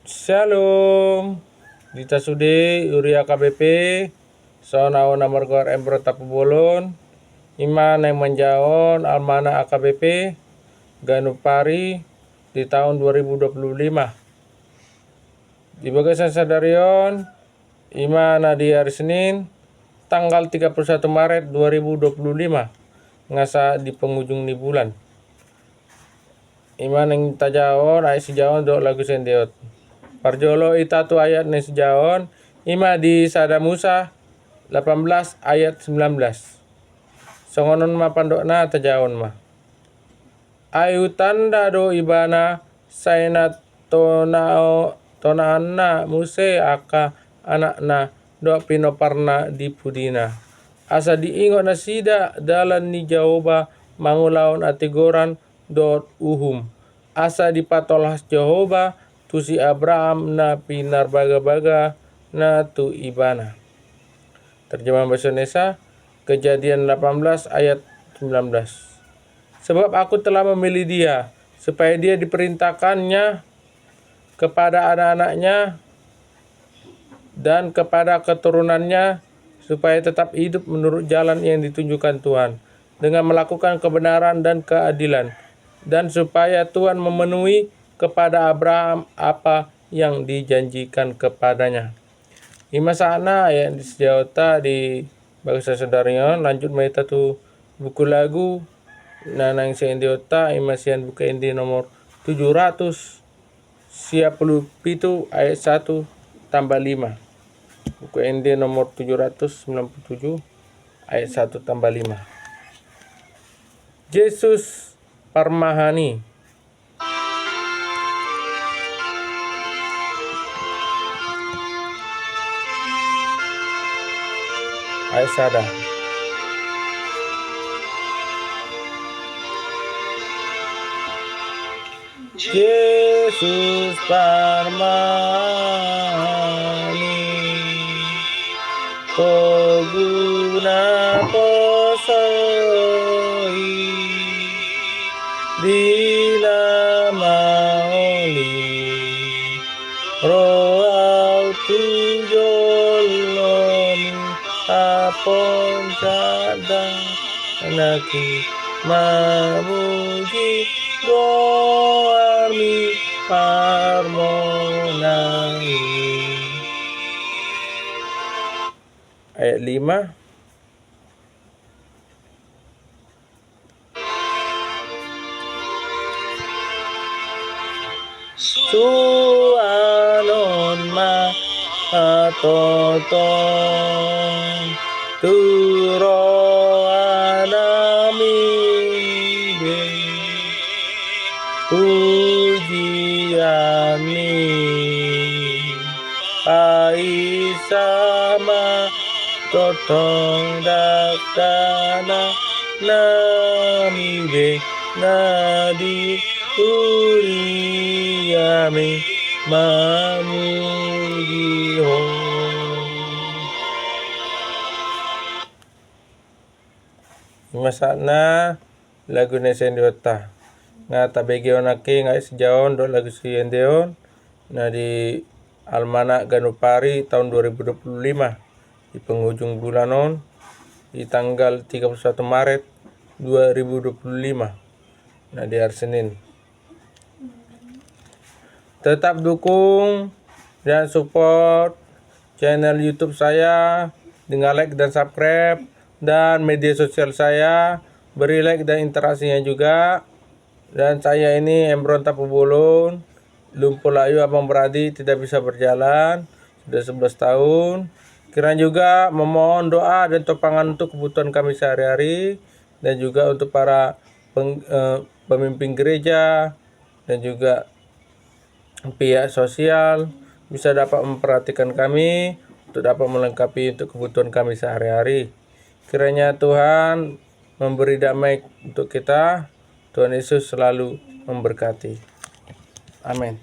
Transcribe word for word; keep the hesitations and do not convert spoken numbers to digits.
Shalom. Di hita sude, huria H K B P, songon au na margoar Embron Tampubolon, i ma naeng manjahahon almanak H K B P ganup ari di taon dua ribu dua puluh lima. Di bagasan sadari on, i ma na di ari Senin, tanggal tiga puluh satu Maret dua ribu dua puluh lima, nga sahat di pengujung ni bulan. I ma naeng tajahahon ayat sijahaon dohot lagu siendeon. Parjolo hita tu ayat na sijahaon, i ma di Sada Musa delapan belas ayat sembilan belas. Songon on ma pandokna, tajahahon ma. Ai hutanda do ibana, sai na tonao-, tonaanna muse angka anakna dohot pinoparna di pudina, asa diingot nasida dalan ni Jahowa mangulahon hatigoran dohot uhum, asa dipatolhas Jahowa tu si Abraham na pinarbagabagana tu ibana. Terjemahan bahasa Indonesia, Kejadian delapan belas ayat sembilan belas. Sebab Aku telah memilih dia, supaya dia diperintahkannya kepada anak-anaknya dan kepada keturunannya, supaya tetap hidup menurut jalan yang ditunjukkan Tuhan, dengan melakukan kebenaran dan keadilan, dan supaya Tuhan memenuhi kepada Abraham apa yang dijanjikan kepadanya. I ma sahatna ayat na sijahaonta di bagasan sadari on. Lanjut ma hita tu buku lagu na naeng siendeonta, i ma sian Buku Ende nomor tujuh ratus sia puluh pitu ayat satu tambah lima. Buku Ende nomor tujuh ratus sembilan puluh tujuh ayat satu tambah lima. Jesus parmahan i. Ayat sada. Jesus parmahan i, togu naposo i, di na maol i ro au tu jolomi, ampon sada nangkin mamuji goarmi parmonang i. Ayat lima. Suanon ma hatotong tu rohanami be pujianmi. Paisa ma tongtong dakdanak nami be na di huriami mamuji Ho. I ma sahatna lagu na siendeonta. Nga tabege on angka ayat sijahaon dohot lagu siendeon na di almanak ganup ari taon dua ribu dua puluh lima, di pengujung bulan on, di tanggal tiga puluh satu Maret dua ribu dua puluh lima, na di ari Senin. Tetap dukung dan support channel YouTube saya dengan like dan subscribe, dan media sosial saya, beri like dan interaksinya juga. Dan saya ini Embron Tampubolon, lumpuh layu, abang beradik tidak bisa berjalan, sudah sebelas tahun. Kiranya juga memohon doa dan topangan untuk kebutuhan kami sehari-hari, dan juga untuk para peng-, eh, pemimpin gereja, dan juga pihak sosial bisa dapat memperhatikan kami untuk dapat melengkapi untuk kebutuhan kami sehari-hari. Kiranya Tuhan memberi damai untuk kita. Tuhan Yesus selalu memberkati. Amin.